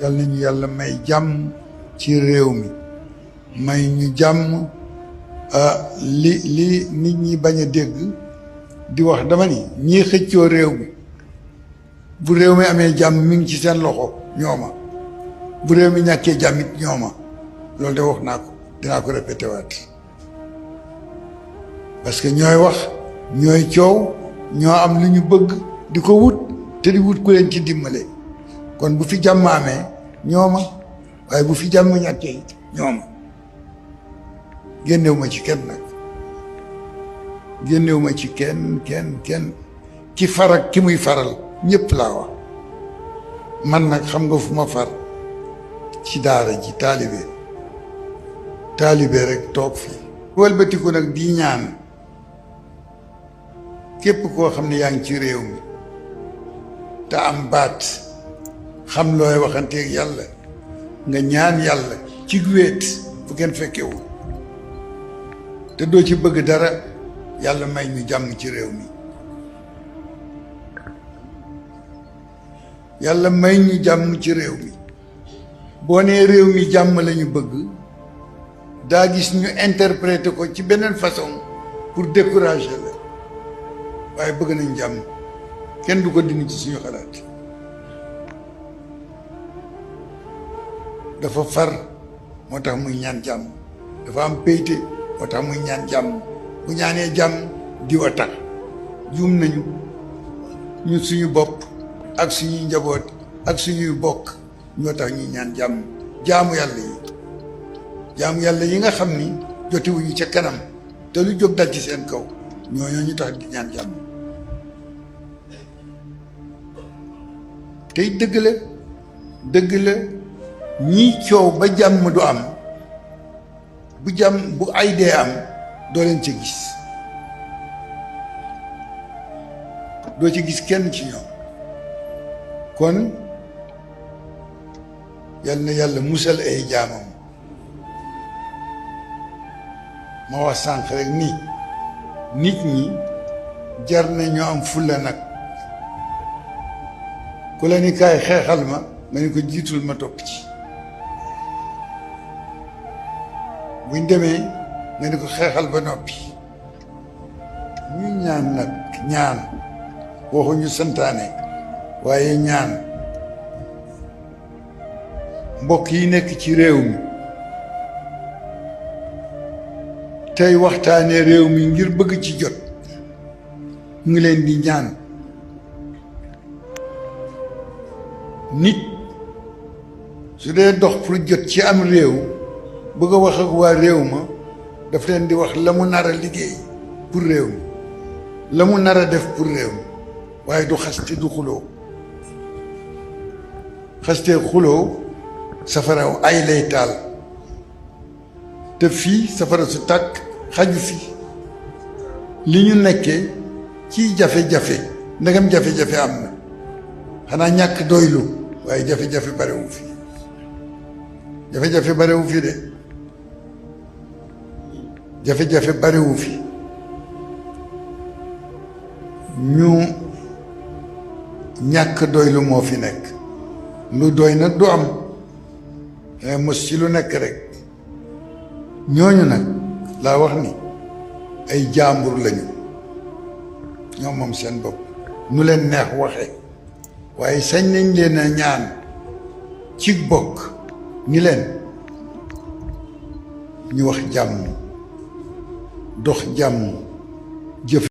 yàlla nañu yàlla may jàmm ci réew mi may ñu jàmm li nit ñi bañ a dégg di wax dama ni ñii xëccoo réew mi bu réew mi amee jàmm mi ngi ci seen loxo ñooma bu réew mi ñàkkee jàmm it ñooma loolu de wax naa ko dinaa ko répété waat parce que ñooy wax ñooy coow ñoo am lu ñu bëgg di ko wut te di wut ku leen ci dimbale kon bu fi jàmm amee ñooma waaye bu fi jàmm ñàkkee it ñooma génnewu ma ci kenn nag génnewu ma ci kenn ki far ak ki muy faral ñëpp laa wax man nag xam nga fu ma far ci daara ji taalibe rek toog fii wëlbatiku nag di ñaan képp koo xam ne yaa ngi ci réew mi te am baat xam looy waxanteeg yàlla nga ñaan yàlla ci wéet fu kenn fekkewul te doo ci bëgg dara yàlla may ñu jàmm ci réew mi yàlla may ñu jàmm ci réew mi boo nee réew mi jàmm lañu bëgg daa gis ñu interpréter ko ci beneen façon pour décourager la waaye bëgg nañ jàmm kenn du ko dindi ci suñu xalaat dafa far moo tax muy ñaan jàmm dafa am péyte moo tax muy ñaan jàmm bu ñaanee jàmm diwa tax juum nañu ñu suñu bopp ak suñuy njaboot ak suñuy bokk ñoo tax ñuy ñaan jàmm jaamu yàlla yi nga xam ni jotewuñu ca kanam te lu jóg dal ci seen kaw ñooñoo ñu tax di ñaan jàmm tey dëgg la ñii coow ba jàmm du am bu ay dee am doo leen ca gis doo ci gis kenn ci ñoom kon yal na yàlla musal ay jaamam ma wax sànq rek ni nit ñi jar na ñoo am fulla nag ku la ni kaay xeexal ma nga ni ko jiitul ma topp ci buñ demee nga ni ko xeexal ba noppi ñu ñaan nag ñaan waxuñu santaane waaye ñaan mbokk yi nekk ci réew mi tey waxtaanee réew mi ngir bëgg ci jot ñu ngi leen di ñaan nit su dee dox pour jot ci am réew bëgg a wax ak waa réew ma daf leen di wax la mu nar a liggéey pour réew mi la mu nar a def pour réew mi waaye du xaste du xuloo xastee xuloo safara ay lay taal te fii safara su tàkk xaju fi li ñu nekkee ci jafe-jafe ndegam jafe-jafe am na xanaa ñàkk doylu waaye jafe-jafe barewu fi jafe-jafe barewu fi de jafe-jafe barewu fi ñu ñàkk doylu moo fi nekk lu doy nag du am mos ci lu nekk rek ñooñu nag laa wax ni ay jaambur lañu ñoom moom seen bopp nu leen neex waxe waaye sañ nañ leen a ñaan ci bokk ni leen ñu wax jàmm dox jàmm jëf